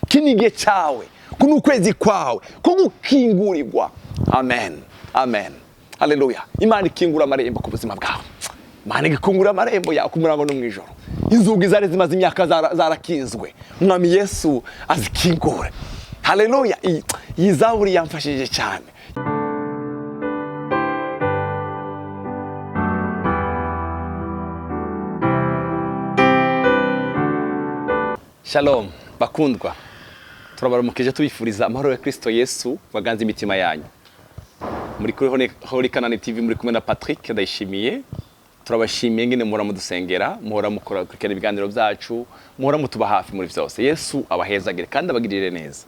Kini igihe cyawe, kuno ukwezi kwawe ko gukingurirwa. Amen, amen, haleluya. Imana ikingura amarembo ku buzima bwawe. Imana igikungura amarembo yawe ku murango no mu ijoro. Inzugi zari zimaze imyaka zarakinzwe, Umwami Yesu azikingure. Haleluya. Iyi zaburi yamfashije cyane. Shalom bakundwa, turabaramukije tubifuriza amahoro ya Kristo Yesu baganze imitima yanyu. Muri kuri Holy Canaan TV, muri kumwe na Patrick Ndayishimiye. Turabashimiye ngene muhora mudusengera, muhora mukora kurikirana ibiganiro byacu, muhora mutuba hafi muri byose. Yesu abahezagire kandi abagirire neza.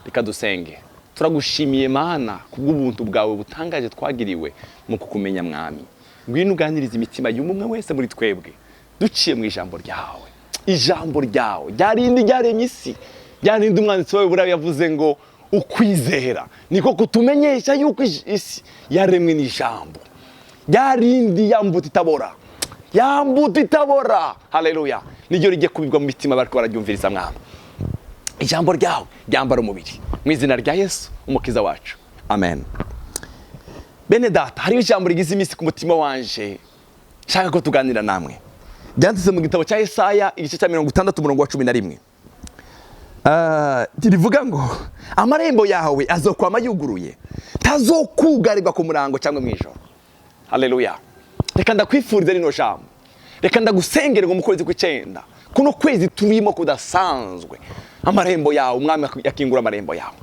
Reka dusenge. Turagushimiye Mana kubw'ubuntu bwawe butangaje twagiriwe mu kukumenya Mwami. Ngwino uganirize imitima y'umwe wese muri twebwe duciye mu ijambo ryawe. Ijambo ryawe ryarindi ryaremye isi, ryarindi umwanditsi wawe buriya yavuze ngo ukwizera niko kutumenyesha yuko isi yaremwe n'ijambo. Ryarindi ya mbuto itabora, ya mbuto itabora. Haleluya. Niryo rijye kubibwa mu mitima bariko bararyumviriza Mwami. Ijambo ryawe ryambara umubiri mu izina rya Yesu umukiza wacu, amen. Bene data, hariho ijambo rigize iminsi ku mutima wanje nshaka ko tuganira namwe. Byanditse mu gitabo cya Yesaya igice cya 60 umurongo wa 11. Rivuga ngo amarembo yawe azokwama yuguruye, tazokugarirwa ku murango cyangwa mu ijoro. Haleluya. Reka ndakwifuriza rino jambo, reka ndagusengera ngo mu kwezi kw'icyenda, kuno kwezi turimo kudasanzwe, amarembo yawe Umwami yakingura amarembo yawe.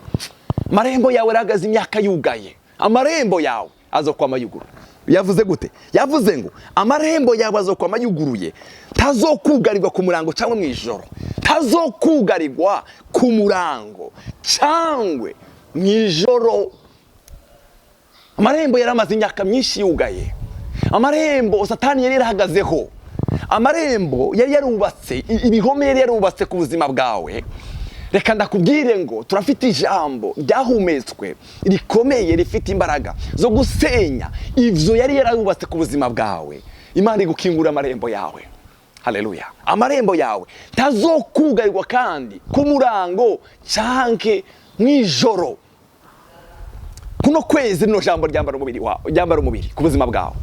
Amarembo yawe arahagaze imyaka yugaye, amarembo yawe azokwama yuguruye. Yavuze gute? Yavuze ngo amarembo yawe azokwama yuguruye, tazokugarirwa ku murango cyangwa mu ijoro. Tazokugarirwa ku murango cyangwa mu ijoro. Amarembo yaramaze imyaka myinshi yugaye. Amarembo Satani yari yarahagazeho, amarembo yari yarubatse, ibihome yari yarubatse ku buzima bwawe. Reka ndakubwire ngo turafite ijambo ryahumetswe rikomeye rifite imbaraga zo gusenya ivyo yari yarubatse ku buzima bwawe. Imana igukingura amarembo yawe. Haleluya. Amarembo yawe tazokugarirwa kandi ku murango canke mw'ijoro. Kuno kwezi rino jambo ryambara umubiri wawe, ryambara umubiri ku buzima bwawe.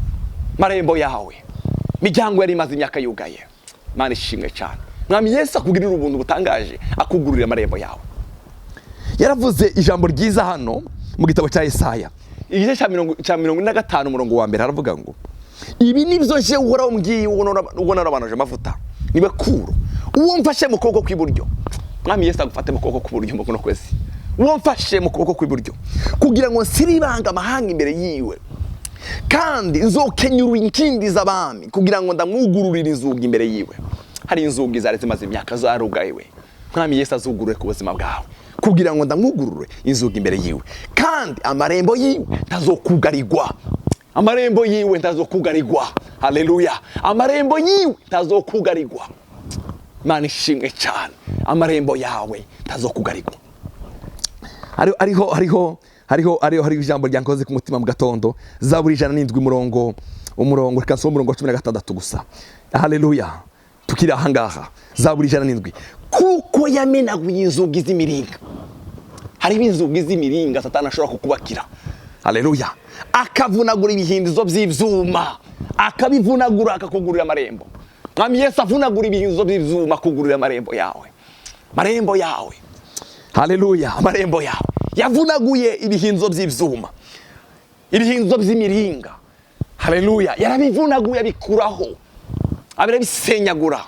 Marembo yawe, miryango yari imaze imyaka yugaye. Imana ishimwe cyane. Mwami Yesu akugirira ubuntu butangaje, akugururira amarembo yawe. Yaravuze ijambo ryiza hano mu gitabo cya Yesaya igice cya 45 umurongo wa mbere, aravuga ngo ibi nibyo je Uhoraho mbwiye uwo narabanuje amavuta, niwe Kuro, uwo mfashe mu kuboko kw'iburyo. Mwami Yesu agufate mu kuboko kw'iburyo mu kuno kwezi, uwo mfashe mu kuboko kw'iburyo kugira ngo nsiribanga amahanga imbere yiwe, kandi nzokenyura inkindi z'abami kugira ngo ndamwugururire inzugi imbere yiwe. Hari inzugi zari zimaze imyaka zarugayiwe, Mwami Yesu azugurure ku buzima bwawe kugira ngo ndamwugurure inzugi imbere yiwe, kandi amarembo yiwe ntazokugarirwa. Amarembo yiwe ntazokugarirwa. Haleluya. Amarembo yiwe ntazokugarirwa. Imana ishimwe cyane. Amarembo yawe ntazokugarirwa. Hariho ijambo ryankoze ku mutima mu gatondo, Zaburi 107 umurongo, reka nsome umurongo wa 16 gusa. Haleluya. Tukiri aha ngaha, Zaburi 107. Kuko yamenaguye inzugi z'imiringa. Hariho inzugi z'imiringa Satani ashobora kukubakira. Haleluya. Akavunagura ibihindizo by'ivyuma, akabivunagura akakugurira amarembo. Mwami Yesu avunagura ibihindizo by'ivyuma akugurira amarembo yawe. Marembo yawe. Haleluya, amarembo yawe. Yavunaguye ibihindizo by'ivyuma, ibihindizo by'imiringa. Haleluya, yarabivunaguye abikuraho, abirabisenyagura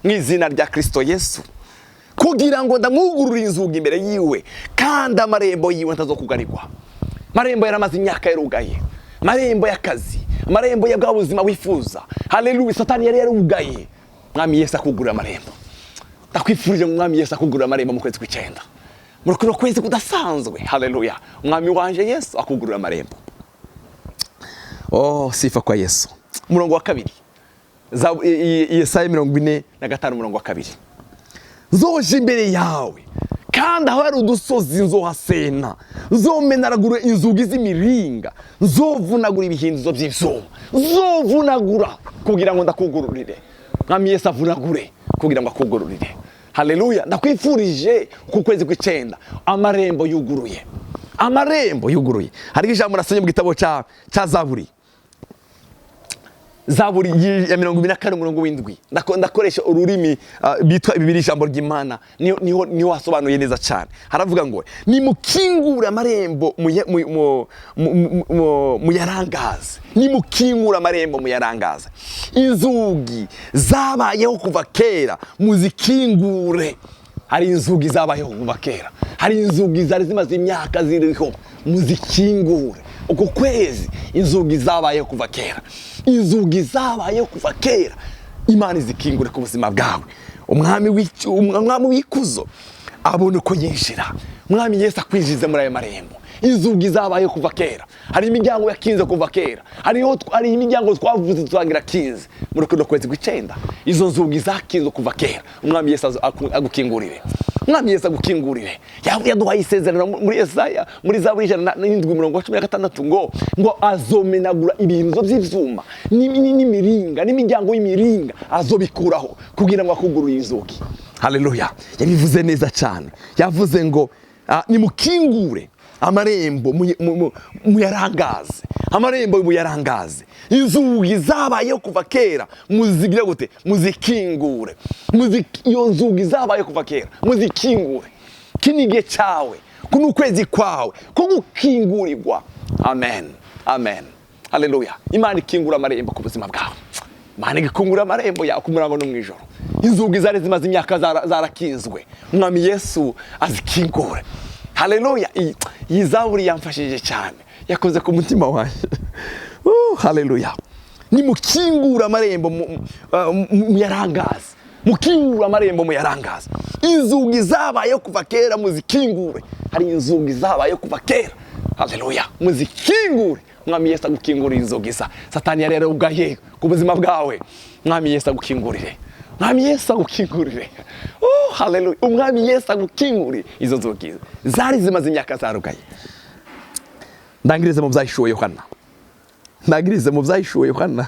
mu izina rya Kristo Yesu, kugira ngo ndamwugurure inzugi imbere yiwe, kandi amarembo yiwe ntazokugarirwa. Marembo yaramaze imyaka yarugaye, marembo y'akazi, amarembo ya bwa buzima wifuza. Haleluya, Satani yari yarugaye. Mwami Yesu akugurura amarembo. Ndakwifurije ngo Mwami Yesu akugurura amarembo mu kwezi kw'icyenda, muri kuno kwezi kudasanzwe. Haleluya, Umwami wanje Yesu akugurura amarembo. Oh, sifa kwa Yesu. Umurongo wa kabiri, Yesaya 45 umurongo wa kabiri. Nzoje imbere yawe, kandi aho hari udusozi nzohasena, nzomenaragura inzugi z'imiringa, nzovunagura ibihindizo by'ivyuma, nzovunagura kugira ngo ndakugururire. Mwami Yesu avunagure kugira ngo akugururire. Haleluya. Ndakwifurije ku kwezi kw'icenda amarembo yuguruye, amarembo yuguruye. Hariho ijambo nasomye mu gitabo cya Zaburi, Zaburi ya 24 umurongo w'indwi. Ndakoresha ururimi bitwa Bibiri, ijambo ry'Imana niho hasobanuye neza cyane. Haravuga ngo: "Nimukingure amarembo muyarangaze, nimukingure amarembo muyarangaze, inzugi zabayeho kuva kera muzikingure." Hari inzugi zabayeho kuva kera, hari inzugi zari zimaze imyaka ziriho, muzikingure. Uko kwezi inzugi zabayeho kuva kera, inzugi zabayeho kuva kera, Imana izikingure ku buzima bwawe. Umwami w'ikuzo abone uko yinjira. Umwami Yesu akwinjize muri ayo marembo. Inzugi zabayeho kuva kera, hari imiryango yakinze kuva kera, hari imiryango twavuze turangira kinze. Muri kuno kwezi kw'icenda, izo nzugi zakinzwe kuva kera, Umwami Yesu agukingurire. Umwami Yesu agukingurire. Yaduhaye isezerano muri Yesaya, muri Zaburi 107 umurongo wa 16, ngo azomenagura ibintu by'ivyuma n'imiringa n'imiryango y'imiringa, azobikuraho kugira ngo akugurure inzugi. Haleluya. Yabivuze neza cyane, yavuze ngo nimukingure amarembo muyarangaze, amarembo muyarangaze, inzugi zabayeho kuva kera muzigire gute? Muzikingure. Iyo nzugi zabaye kuva kera muzikingure. Kino igihe cyawe, kuno ukwezi kwawe ko gukingurirwa. Amen, amen, haleluya. Imana ikingura amarembo ku buzima bwawe. Imana igikungura amarembo yawe ku murango no mu ijoro. Inzugi zari zimaze imyaka zarakinzwe, Umwami Yesu azikingure. Haleluya. Iyi zaburi yamfashije cyane, yakoze ku mutima wanjye. Haleluya. Nimukingura amarembo muyarangaze, mukingura amarembo muyarangaze, inzugi zabayeho kuva kera muzikingure. Hari inzugi zabayeho kuva kera, haleluya, muzikingure. Umwami Yesu agukingurire inzugi za Satani yari yarugaye ku buzima bwawe. Umwami Yesu agukingurire, Umwami Yesu agukingurire. Oh, haleluya. Umwami Yesu agukingurire izo nzugi zari zimaze imyaka zarugaye. Ndangirize mu Byahishuwe Yohana, ndangirize mu Byahishuwe Yohana,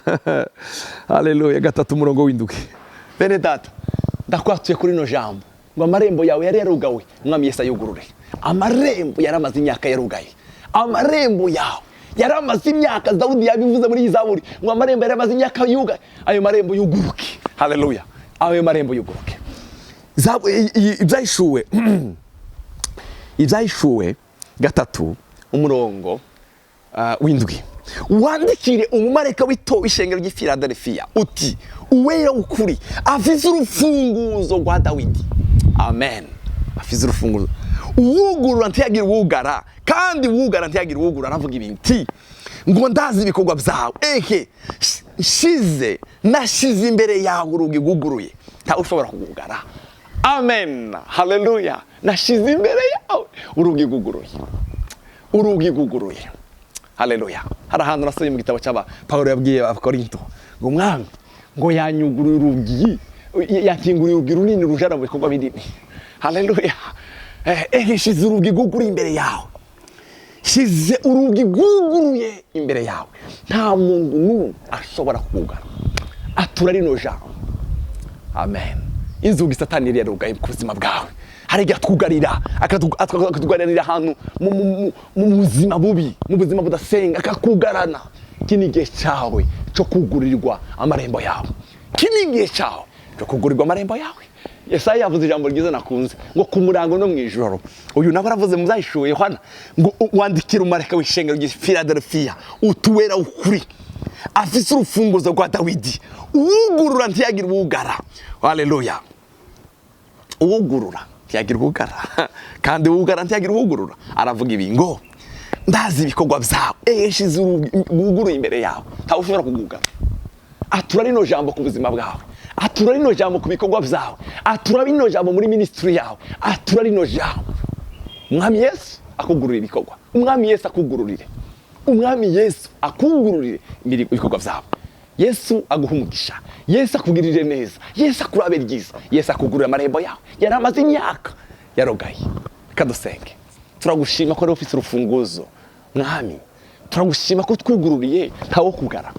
haleluya, 3 umurongo w'indwi. Bene data, ndakwatuye kuri ino jambo ngo amarembo yawe yari yarugawe, Umwami Yesu ayugurure. Amarembo yari amaze imyaka yarugaye, amarembo yawe yari amaze imyaka, Dawudi yabivuze muri iyi zaburi ngo amarembo yari amaze imyaka yugaye, ayo marembo yuguruke. Haleluya, ayo marembo yuguruke. Ibyahishuwe 3 umurongo w'indwi: "Wandikire umumarayika w'ishengero ry'i Filadelfiya uti: Uwera ukuri, afise urufunguzo rwa Dawidi." Amen. Afise urufunguzo, uwugurura ntiyagira uwugara, kandi uwugara ntiyagira uwugura. Aravuga ibintu ngo: "Ndazi ibikorwa byawe, ehe nshize nashize imbere yawe urugi rwuguruye, ntawe ushobora kugugara." Amen, haleluya. Nashize imbere yawe urugi rwuguruye, urugi rwuguruye. Haleluya. Hari ahantu nasomye mu gitabo cy'aba Pawulo yabwiye Abakorinto ngo Umwami ngo yanyuguruye urugi, yakinguriye urugi runini rujana mu bikorwa binini. Haleluya. Shize urugi rwuguruye imbere yawe, shize urugi rwuguruye imbere yawe, nta muntu n'umwe ashobora kugara. Atura rino jambo. Amen. Inzugi Satani yari yarugaye ku buzima bwawe, hari igihe atwugarira, akatugarira ahantu mu buzima bubi, mu buzima budasenga, akakugarana. Iki ni igihe cyawe cyo kugurirwa amarembo yawe, iki ni igihe cyawe cyo kugurirwa amarembo yawe. Yesaya yavuze ijambo ryiza nakunze ngo ku murango no mu ijoro. Uyu nawe aravuze mu Byahishuwe Yohana ngo: "Wandikira umumarayika w'ishengero ry'i Filadelfiya utuwera ukuri, afise urufunguzo rwa Dawidi, uwugurura ntiyagira uwugara." Haleluya. Uwugurura ntiyagira uwugara, kandi uwugara ntiyagira uwugurura. Aravuga ibi ngo: "Ndazi ibikorwa byawe, shize urugi rwuguruye imbere yawe, ntawe ushobora kugugara." Atura rino jambo ku buzima bwawe, atura rino jambo ku bikorwa byawe, atura rino jambo muri ministry yawe, atura rino jambo. Umwami Yesu akugururira ibikorwa, Umwami Yesu akugururire, Umwami Yesu akugururire ibikorwa byawe. Yesu aguha umugisha, Yesu akugirire neza, Yesu akurabe ryiza, Yesu akugurira amarembo yawe yari amaze imyaka yarogaye. Reka dusenge. Turagushima ko ari ufite urufunguzo, Mwami. Turagushima ko twugururiye, ntawo kugara,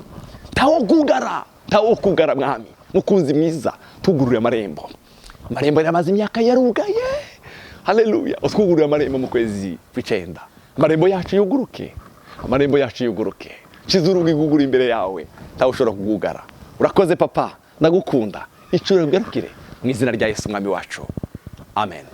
ntawo kugara, ntawo kugara. Mwami mukunzi mwiza, tugururiye amarembo. Amarembo yari imyaka yarugaye. Haleluya! Utwugurure amarembo mu kwezi kw'icenda, amarembo yacu yuguruke, amarembo yacu yuguruke. Shize urugi rwugura imbere yawe, ntawe ushobora kugugara. Urakoze Papa, ndagukunda. Icuro bigarukire mu izina rya Yesu Umwami wacu, amen.